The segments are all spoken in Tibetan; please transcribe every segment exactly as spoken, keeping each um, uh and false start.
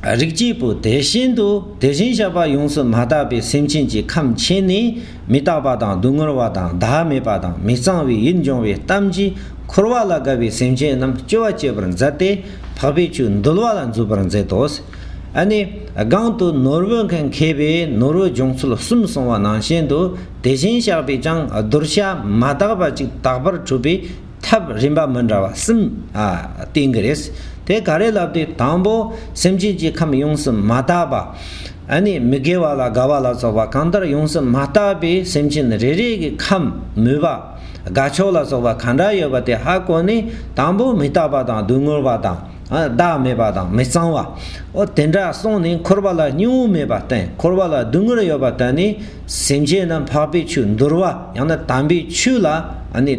རིགས་ཀྱི་བུ། དེ་བཞིན་དུ་དེ་བཞིན་གཤེགས་པ་ཡོངས་སུ་མ་དག་པའི་སེམས་ཅན་གྱི་ཁམས་ཆེན་ནི་མི་རྟག་པ་དང་སྡུག་བསྔལ་བ་དང་བདག་མེད་པ་དང་མི་གཙང་བའི་ཡིད་འབྱུང་བའི་གཏམ་གྱིས་འཁོར་བ་ལ་དགའ་བའི་སེམས་ཅན་རྣམས་སྐྱོ་བ་སྐྱེད་པར་མཛད་དེ་འཕགས་པའི་ཆོས་འདུལ་བ་ལ་འཇུག་པར་མཛད་དོ། ཨ་ནི་གང་དུ་ནོར་བུ་མཁན་མཁས་པས་ནོར་བུ་འབྱུང་ཚུལ་གསུམ་གསུངས་པ་ནང་བཞིན་དུ་དེ་བཞིན་གཤེགས་པས་ཀྱང་གདུལ་བྱ་མ་དག་པ་ཅིག་དག་པར་འཁྲུལ་པའི་ཐབས་རིམ་པ་མི་འདྲ་བ་གསུམ་ཨ་བསྟན་གྱི་རེད། དེ་ག་རེ་ལབ་དུས་དང་པོ་སེམས་ཅན་གྱི་ཁམས་ཡོངས་སུ་མ་དག་པ། ཨ་ནི་མི་དགེ་བ་ལ་དགའ་བ་ལ་སོགས་པ་གང་ལྟར་ཡོངས་སུ་མ་དག་པའི་སེམས་ཅན་རེ་རེ་གི་ཁམས་མོས་པ་དགའ་ཕྱོགས་ལ་སོགས་པ་ག་འདྲ་ཡོད་པ་དེ་ཧ་གོ་ནས་དང་པོ་མི་རྟག་པ་དང་སྡུག་བསྔལ་བ་དང་ཨ་བདག་མེད་པ་དང་མི་གཙང་བ། འོ་དེ་འདྲ་གསུངས་ནས་འཁོར་བ་ལ་སྙིང་པོ་མེད་པ་བསྟན། འཁོར་བ་ལ་སྡུག་བསྔལ་ཡོད་པ་བསྟན་ནས་སེམས་ཅན་རྣམས་འཕགས་པའི་ཆོས་འདུལ་བ་ཡང་ན་དམ་པའི་ཆོས་ལ་ཨ་ནི་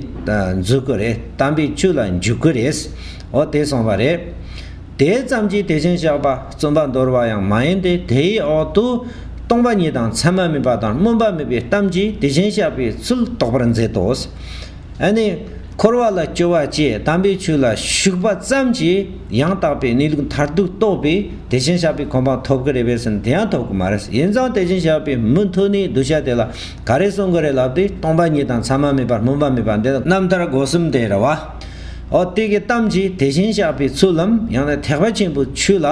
འཇུག་གི་རེད། དམ་པའི་ཆོས་ལ་འཇུག་གི་རེད། འོ་དེ་གསུངས་པ་རེད། དེ་ཙམ་གྱིས་དེ་བཞིན་གཤེགས་པ་བརྩོན་པ་འདོར་བ་ཡང་མ་ཡིན་ཏེ། དེའི་འོག་ཏུ་སྟོང་པ་ཉིད་དང་མཚན་མ་མེད་པ་དང་སྨོན་པ་མེད་པའི་གཏམ་གྱིས་དེ་བཞིན་གཤེགས་པའི་ཚུལ་རྟོགས་པར་མཛད་དོ། ཨ་ནི་འཁོར་བ་ལ་སྐྱོ་བ་སྐྱེས་དམ་པའི་ཆོས་ལ་ཞུགས་པ་ཙམ་གྱིས་ཡང་དག་པའི་གནས་ལུགས་མཐར་ཐུག་རྟོགས་པའི་དེ་བཞིན་གཤེགས་པའི་གོ་འཕང་ཐོབ་ཀྱི་རེད་པས་ཟེར་ན་དེ་ཡང་ཐོབ་ཀྱི་མ་རེད། ཡིན་ཙང་དེ་བཞིན་གཤེགས་པའི་མུ་མཐུད་ནས་གདུལ་བྱ་དེ་ལ་ག་རེ་གསུང་གི་རེད་ལབ་དུས་སྟོང་པ་ཉིད་དང་མཚན་མ་མེད་པ་སྨོན་པ་མེད་པ་འདི་རྣམ་ཐར་སྒོ་གསུམ་དེ་རེད་བ། འོ་དེ་གི་གཏམ་གྱིས་དེ་བཞིན་གཤེགས་པའི་ཚུལ་ལམ་ཡང་ན་ཐེག་པ་ཆེན་པོའི་ཆོས་ལ་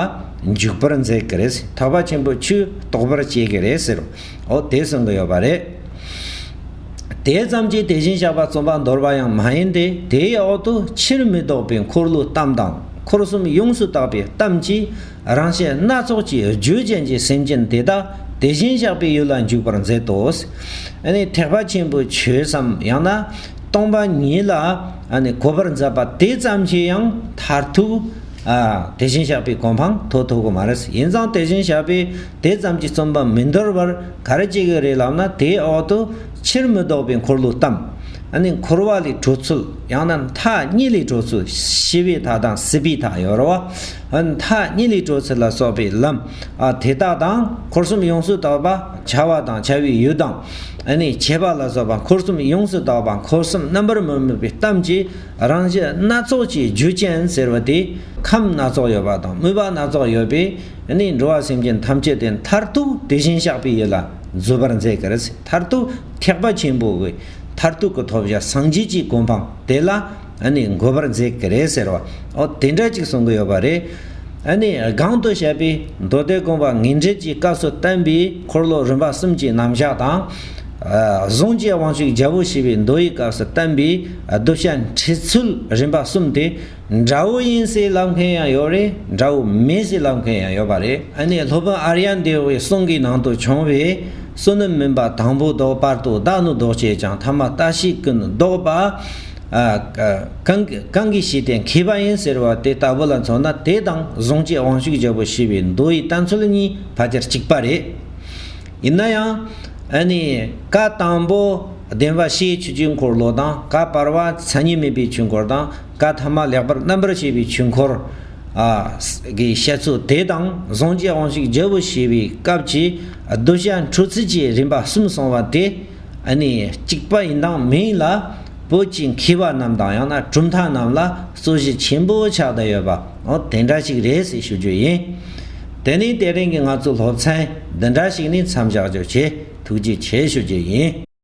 འཇུག་པར་མཛད་ཀྱི་རེད། ཐེག་པ་ཆེན་པོའི་ཆོས་རྟོགས་པར་བྱེད་ཀྱི་རེད་ཟེར། འོ་དེ་གསུང་གི་ཡོད་པ་རེད། དེ་ཙམ་གྱིས་དེ་བཞིན་གཤེགས་པ་བརྩོན་པ་འདོར་བ་ཡང་མ་ཡིན་ཏེ། དེའི་འོག་ཏུ་ཕྱིར་མི་ལྡོག་པའི་འཁོར་ལོའི་གཏམ་དང་འཁོར་གསུམ་ཡོངས་སུ་དག་པའི་གཏམ་གྱིས་རང་བཞིན་སྣ་ཚོགས་ཀྱི་རྒྱུ་ཅན་གྱི་སེམས་ཅན་དེ་དག་དེ་བཞིན་གཤེགས་པའི་ཡུལ་ལ་འཇུག་པར་མཛད་དོ། ཨ་ནི་ཐེག་པ་ཆེན་པོའི་ཆོས་སམ་ཡང་ན་སྟོང་པ་ཉིད་ལ་ཨ་ནི་གོ་བར་མཛད་པ་དེ་ཙམ་གྱིས་ཡང་མཐར་ཐུག་ཨ་དེ་བཞིན་གཤེགས་པའི་གོ་འཕང་ཐོབ་ཐུབ་ཀྱི་མ་རེད། ཡིན་ཙང་དེ་བཞིན་གཤེགས་པས་དེ་ཙམ་གྱིས་བརྩོན་པ་མི་འདོར་བར་ག་རེ་བྱེད་ཀྱི་རེད་ལབ་ན། དེའི་འོག་ཏུ་ཕྱིར་མི་ལྡོག་པའི་འཁོར་ལོའི་གཏམ། ཨ་ནི་འཁོར་བ་ལས་གྲོལ་ཚུལ་ཡང་ན་མཐའ་གཉིས་ལས་གྲོལ་ཚུལ། ཤི་བའི་མཐའ་དང་སྲིད་པའི་མཐའ་ཡོད་རེད་བ། ཨ་ནི་མཐའ་གཉིས་ལས་གྲོལ་ཚུལ་ལ་སོགས་པའི་ལམ་ཨ་དེ་དག་དང་འཁོར་གསུམ་ཡོངས་སུ་དག་པ་བྱ་བ་དང་བྱ་བའི་ཡུལ་དང་ཨ་ནི་བྱེད་པ་ལ་སོགས་པ་འཁོར་གསུམ་ཡོངས་སུ་དག་པ་འཁོར་གསུམ་རྣམ་པར་མི་དམིགས་པའི་གཏམ་གྱིས་རང་བཞིན་སྣ་ཚོགས་ཀྱི་རྒྱུ་ཅན་ཟེར་བ་དེ་ཁམས་སྣ་ཚོགས་ཡོད་པ་དང་མོས་པ་སྣ་ཚོགས་ཡོད་པས་ཨ་ནི་འགྲོ་བ་སེམས་ཅན་ཐམས་ཅད་དེ་མཐར་ཐུག་དེ་བཞིན་གཤེགས་པའི་ཡུལ་ལ་འཛུད་པར་མཛད་ཀྱི་རེད། མཐར་ཐུག་ཐེག་པ་ཆེན་པོ་གི་མཐར་ཐུག་གི་ཐོབ་བྱ་སངས་རྒྱས་ཀྱི་གོ་འཕང་དེ་ལ་ཨ་ནི་འགོད་པར་མཛད་ཀྱི་རེད་ཟེར་བ། འོ་དེ་འདྲ་ཅིག་གསུང་གི་ཡོད་པ་རེད། ཨ་ནི་གོང་དུ་བཤད་པའི་མདོ་སྡེ་དགོངས་པ་ངེས་འགྲེལ་གྱི་སྐབས་སུ་བསྟན་པའི་འཁོར་ལོ་རིམ་པ་གསུམ་གྱི་རྣམ་གཞག་དང་། ཨ་གཟུངས་ཀྱི་དབང་ཕྱུག་རྒྱལ་པོ་ཞེས་པའི་མདོ་ཡི་སྐབས་སུ་བསྟན་པའི་གདུལ་བྱ་འཁྲིད་ཚུལ་རིམ་པ་གསུམ་དེ་འདྲ་བོ་ཡིན་ཟེར་ལབ་མཁན་ཡང་ཡོད་རེད། འདྲ་བོ་མེད་ཟེར་ལབ་མཁན་ཡང་ཡོད་པ་རེད། ཨ་ནི་སློབ་དཔོན་ཨཱརྱ་དེ་བའི་གསུང་གི་ནང་དུ་བྱུང་བའི་བསོད་ནམས་མིན་པ་དང་པོ་བདོག་པར་དོ། བདག་ནི་བདོག་བྱེད་ཀྱང་ཐ་མ་ལྟ་ཞིག་ཀུན་བདོག་པ། ཨ་གང་གང་གིས་ཤེས་ཏེ་མཁས་པ་ཡིན་ཟེར་བ་དེ་ལྟ་བུ་ལ་མཚོན་ན་དེ་དང་གཟུངས་ཀྱི་དབང་ཕྱུག་རྒྱལ་པོ་ཞེས་པའི་མདོ་ཡི་བསྟན་ཚུལ་གཉིས་ཕལ་ཆེར་གཅིག་པ་རེད། ཡིན་ན་ཡང་ཨ་ནི་བཀའ་དང་པོ་བདེན་པ་བཤད་ཆོས་ཀྱི་འཁོར་ལོ་དང་། བཀའ་བར་པ་མཚན་ཉིད་མེད་པའི་ཆོས་འཁོར་དང་། བཀའ་ཐ་མ་ལེགས་པར་རྣམ་པར་ཕྱེ་བའི་ཆོས་འཁོར་ཨ་གི་བཤད་ཚུལ་དེ་དང་གཟུངས་ཀྱི་དབང་ཕྱུག་རྒྱལ་པོ་ཞེས་པའི་སྐབས་ཀྱི་གདུལ་བྱ་འཁྲིད་ཚུལ་གྱི་རིམ་པ་གསུམ་གསུངས་པ་དེ་ཨ་ནི་གཅིག་པ་ཡིན་དང་མིན་ལ་བོད་ཀྱི་མཁས་པ་རྣམས་དང་ཡང་ན་གྲུབ་མཐའ་རྣམས་ལ་རྩོད་གཞི་ཆེན་པོ་ཆགས་བསྡད་ཡོད་པ། འོ་དེ་འདྲ་ཞིག་རེད་ཟེར་ཞུ་རྒྱུ་ཡིན། དེ་ནས་དེ་རིང་གི་ང་ཚོའི་སློབ་ཚན་འདི་འདྲ་ཞིག་ནས་མཚམས་བཞག་རྒྱུ་བྱས། ཐུགས་རྗེ་ཆེ་ཞུ་རྒྱུ་ཡིན།